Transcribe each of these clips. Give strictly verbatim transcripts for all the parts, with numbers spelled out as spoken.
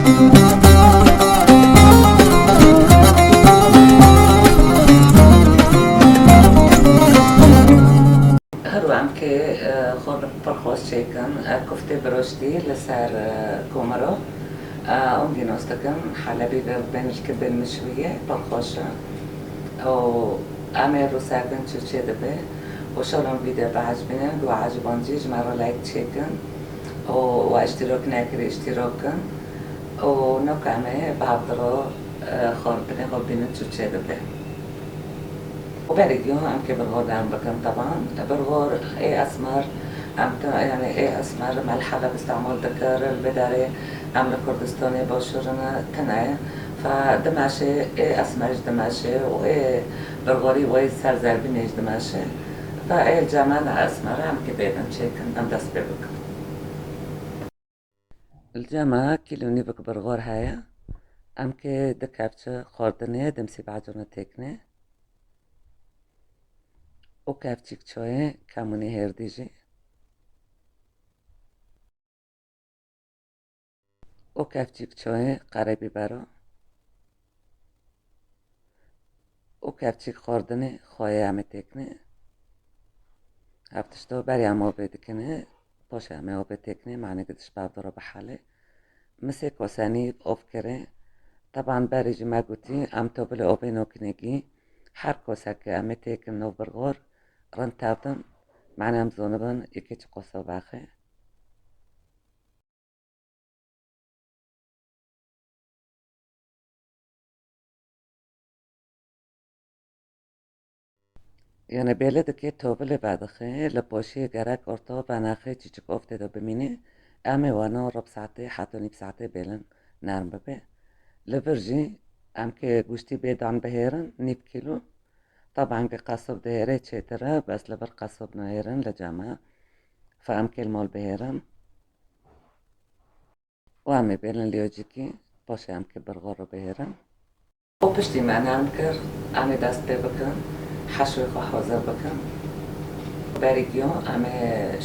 Her wem ke, e, xwe pir xweş çêkin, e, kuftê biroştî li ser, e, komiro. E, ongî nos dikim, Helebî ve bên li kibên mişwî ye, pir xweş e. Û em ê rûserdin çû çê dibe. Û şalom vîdeo biecibînin, ku ecibandî ji me re like çêkin. Û we îştîrok nekirî, îştîrok kin. Û noka me bi hevdiro, e, xwarinê xwe bînin çû çê dibe. Û berî diyo em kê birxor derm bikin teban. Birxor ê esmer, em te, yani ê esmer me li Heleb îstîmal dikir, li vê derê em li Kurdistanê başûr in, tune ye. Fe dimeşe, ê esmer jî dimeşe û ê birxorî wê ser zerbînê jî dimeşe. Fe ê cema ne esmer em kê bêdin çêkin, em dest pê bikin. Li cema kîlo nîvik birxor heye. Em kê di kevçe xwarinê dimsî bacûrne têkine. Û kevçîk çayê kemûnê hêrdî jî. Û kevçîk çayê qerebîbero. Û kevçîk xwarinê xweyê em ê têkine. Ev tişto berî em avê dikine, paşê em ê avê têkine, manê gidiş bavdiro bihale. Misê kosenî ov kire. Teban berî jî me gotî, em tobilê ovê nokinê gî. Her kosek ke em ê têkin nov birxor, rind tevdin, manê em zonibin, yekê çi qoso vexe. Yani bêle dike tovilê vedixe, li poşiyê gerek orta venaxê çiçik of tê de bimîne, em ê weno rib saetê heta nîv saetê bêlin nerm bibe. Li vir jî em kê guştî bê dan bihêrin, nîv kîlo. Taban ke qasib dihêre çêtir e, bes li vir qasib nahêrin li cem e. Fe em kê li mal bihêrin. Û em ê bêlin liyocikî, paşê em kê birxor re bihêrin. Û piştî me nerm kir, em ê dest pê bikin, heşwê xwe hazir bikin. Berî giyo em ê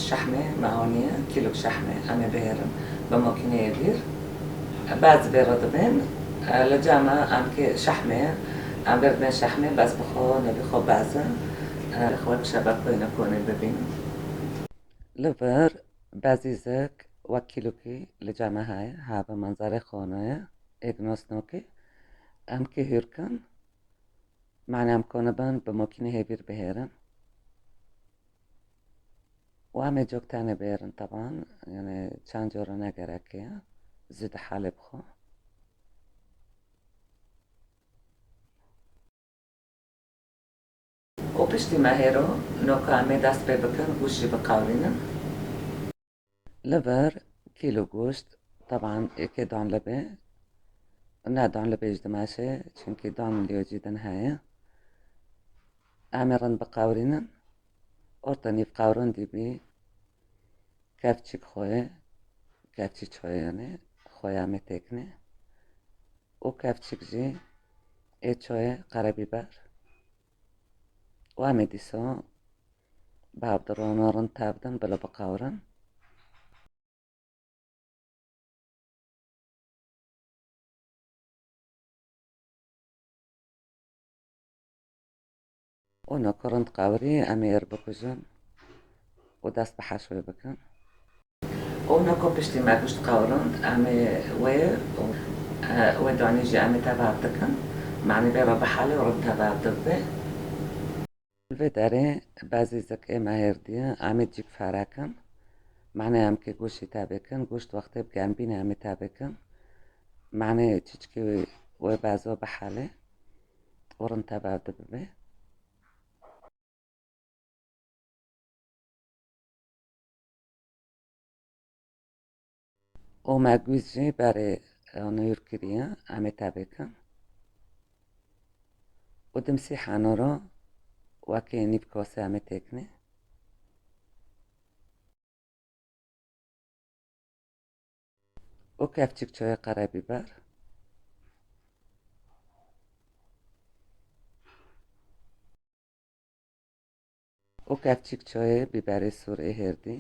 şehmê me aniye, kîlok şehmê em ê bihêrin bi makîneyê vîr. Bez vê re dibên, e, li cem e em kê şehmê, em vê re dibên şehmê, bez bi xwe, nebî xwe bez e, e, xwe bi şebek xwe yine konê bibînin. Li vir bezîzek wek kîlokî li cem e heye, hebe manzarê xwe ne ye, êk nosnokê. Em kê hûr kin, mane em konibin bi makînê hêvîr bihêrin. Û em ê cok tenê bihêrin teban, yani çend cor ne gerek e, zû dihelê bi xwe. Û piştî me hêro noka em ê dest pê bikin, gûş jî biqewrînin. Li vir kîlo gûşt, teban êkê dan libê, ne dan libê ji dimeşê, çimkî dan liyocî din heye. Em ê rind biqewrînin, orta nîv qewrin dî bî. Kevçik xwe, kevçî çoyê yanê, xwe ya me têkine. Û kevçik jî ê çoyê qerebîber. Û em ê dîsa bi hevdirana rind tevdin bila biqewrin. Û noko rind qewirî, em ê ir bikujin û dest bi heşwê bikin. Û noko piştî me gişt qewirand, em ê wê û, e, wê danî jî em ê tev hev dikin. Manî vê re bihelê û rind tev hev dibe. Li vê derê bezî zik ê me hêrdiye, em ê cîk ferekin. Manê em kê goştî tevêkin, goşt wextê bi germbînê em ê tevêkin. Manê çiçkê wê bezo bihelê û rind tev hev dibibe. Û me gûz jî berê anûr kiriye, em ê tevêkin. Û dimsî henûro wekî nîv kosê em ê têkinê. Û kevçik çoyê qerebîber. Û kevçik çoyê bîberê sûr ê hêrdî.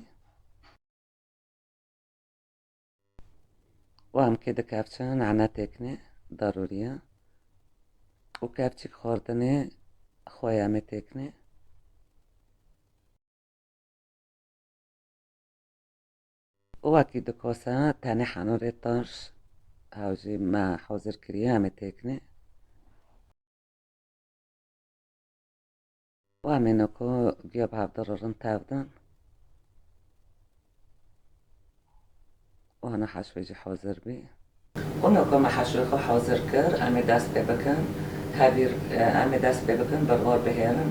Û em kê di kevçin nane têkinê, darûrî ye. Û kevçîk xwardinê xwe ye em ê têkinê. Û wekî di kosa tenê henûrê tarş, ew jî me hazir kiriye, em ê têkinê. Û em ê noko giya bi hevdar rind tevdin. Û hana heşwê jî hazir bî. Û noko me heşwê xwe hazir kir, em ê dest pê bikin. Hevîr, e, em ê dest pê bikin, birxor bihêrin.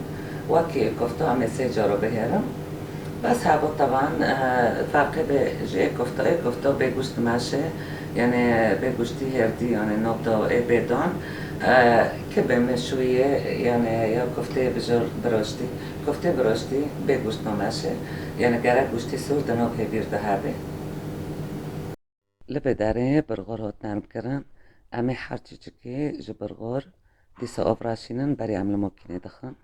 Wekî kofta em ê sê caro bihêrin. Bes hebo teban, e, ferqê bê ji ê kofta, ê kofta bê goşt dimeşe, yani bê goştî hêrdî, yani nokta ê bê don, e, ke bê meşûyê, yani ya kofteyê bijor biroştî, koftê biroştî bê goşt nameşe, yani gerek goştî sor di nok hêvîr de hebe. Li vê derê birxor hat nermkirin, em ê her çiçikê ji birxor dîsa av raşînin, berî em li makînê dixin.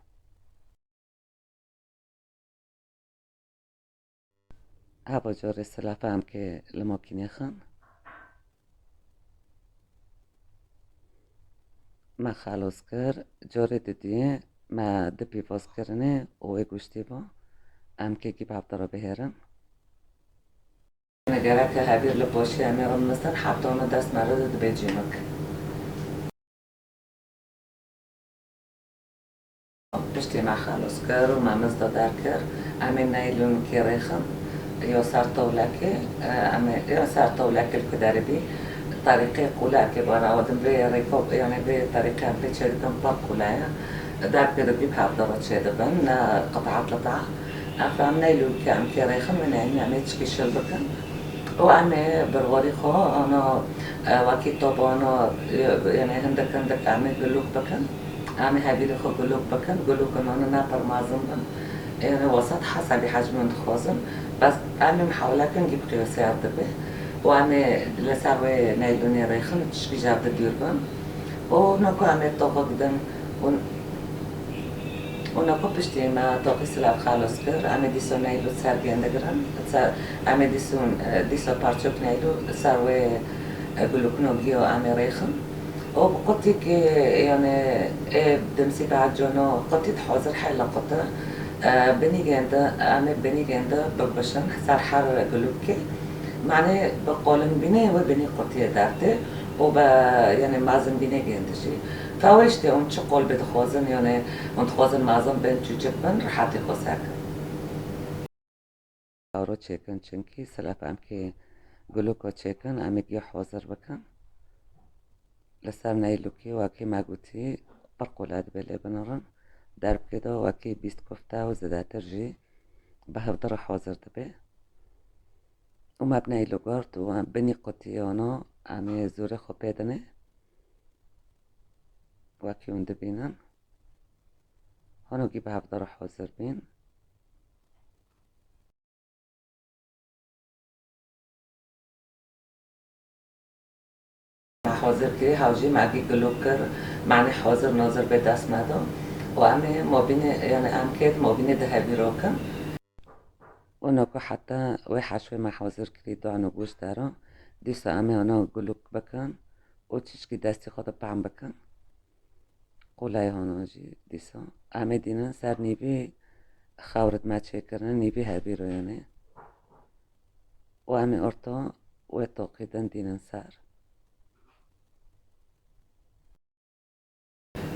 Heva carê silafa em kê li makînê xin. Me xelos kir. Carê didiyê me di pîvaz kirinê û wê goştî bû. Em kê kî bi hevdara bihêrin. Gereke hevîr li poşê em ê rinmizin, heta me dest me re de dibê cînik. Piştî me xelos kir û me mizda derkir, em ê neylonkê rêxin, ya ser tewlekê, em ê, ya ser tewlekê li ku derê bî, terîqê qûlekê bana, o din vê rêko, yani vê terîqê em pê çêdikin pir qûle ye. Derkê de bî bi hevdara çêdibin, ne qita qita. Em, em neylonkê em kê rêxin, wê neylonkê em ê çikî şil bikin. Û em ê birxorî xwe, ana, e, wekî tobana, e, yani hindik hindik em ê gulok bikin. Em ê hevîrê xwe gulok bikin. Gulokên wana ne pir mezin bin. Yani wesat hesabî hecmê hûn dixwazin. Bes em ê mihawele kin gî bi qiyosê ev dibe. Û em ê li ser wê neylonê rêxin, tişkî ji ev de dûr bin. Û noko em ê toxik din. Û Û noko piştî me toqî silav xelos kir, em ê dîso neylo ser gêndigirin, ser, em ê dîso, e, dîso parçok neylo ser wê, e, gulukno giyo em ê rêxin. Û bi qutîkê, yani, ê dimsî bi econo qutî di hazir hela quti, e, binî gêndi, em ê binî gêndi bibişin ser her gulukê. Manê bi qolin bînê wê binî qutiyê dertê û bi, yani, mezin bînê gêndi jî. Fe wê işte hûn çi qolbê dixwazin, yani, hûn dixwazin mezin bin, çûçik bin, rehetî xwe sekin. Aro çêkin, çinkî silef em kê guloko çêkin, em ê giya hazir bikin. Li ser neylokê wekî me gotî pir qule dibe lê binirin. Derbkê de wekî bîst kofte û zêdetir jî bi hevdira hazir dibe. Û me bi neylo girt û em binî qutiyê wana em ê zorê xwe pê dinê. Wekî hûn dibînin. Hano gî bi hevdara hazir bîn. Me hazir kir, hewcî me gî gulok kir, manê hazir nazir bê dest me da. Û em ê mobînê, yani em kêt mobînê di hevî rokin. Û noko heta wê heşwê me hazir kirî, dan û goşt dera. Dîsa em ê ana gulok bikin û çişkî destî xwe de pem bikin. Qulay hana jî dîsa. Em ê dînin ser nîvî xewrit me çêkirin, nîvî hevî royanê. Û em ê orta wê toqî din dînin ser.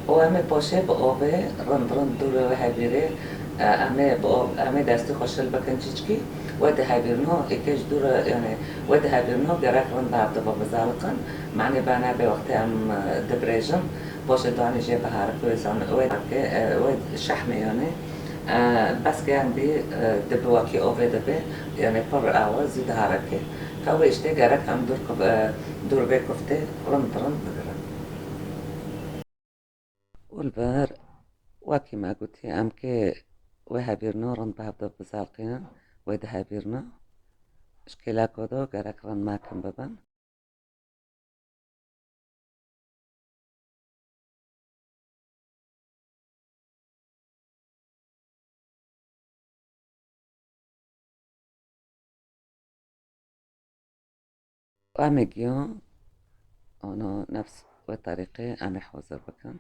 Û em ê paşê bi ovê rind rind dûrê wê hevîrê, e, em ê bi ov, em ê destî xwe şil bikin çiçkî, wê dihevîrno, êkê ji dûr re, yani, wê dihevîrno gerek rind bi hev de bibizaliqin. Manê be nebe wextê em, e, dibirêjin, paşê danê jê biherik wê zan, wê, e, wê şehmê yani, e, bes ke em bî, e, dibi wekî ovê dibe, yani, pir awa zî diherike. Fe wê işte gerek em dûr kuf-, e, dûr vê kuftê rind rind bigirin. Û li vir, wekî me gotî, em kê wê hevîrno rind bi hev de bizalqînin, wê dihevîrno. Ji kêleko de gerek rind mekin bibin. Em ê giya, ana nefs wê terîqê em ê hazir bikin.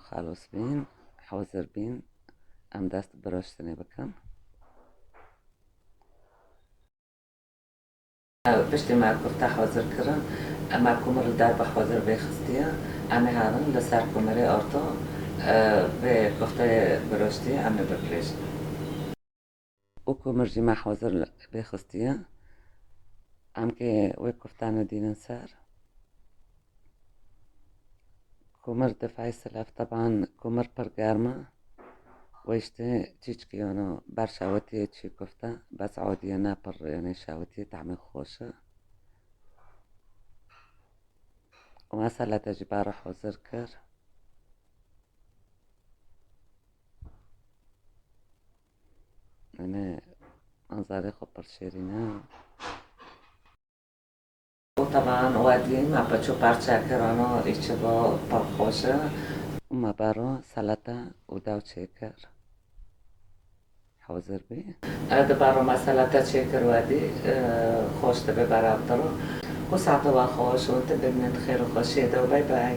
Xelos bîn, hazir bîn, em dest bi riştinê bikin. Piştî me kufte hazir kirin, me kumir li derve hazir vê xistiye. Em ê herin li ser kumirê orto, e, vê kufteyê biriştî em ê bipirêjin. Û kumir jî me hazir vê xistiye. Em kê wê kuftane dînin ser. Kumir difay silef, teban kumir pir germ e. Wê işte çîçkî, yanî ber şawetiyê çî kufte, bes adiye ne pir, yanî şawetiyê tehmê xweş e. Û me selete jî baro hazir kir. Yanî manzarê xwe pir şêrîn e. Û teban wedî me piçû parçe kir, ano îçibo pir xweş e. Û me baro selete û dew çêkir. Hazir bî. E, di baro me selete çêkir wedî, e, xweş dibe berav diro. Ku saete we xweş û tu bimînin di xêr û xweşiyê de û bay bay.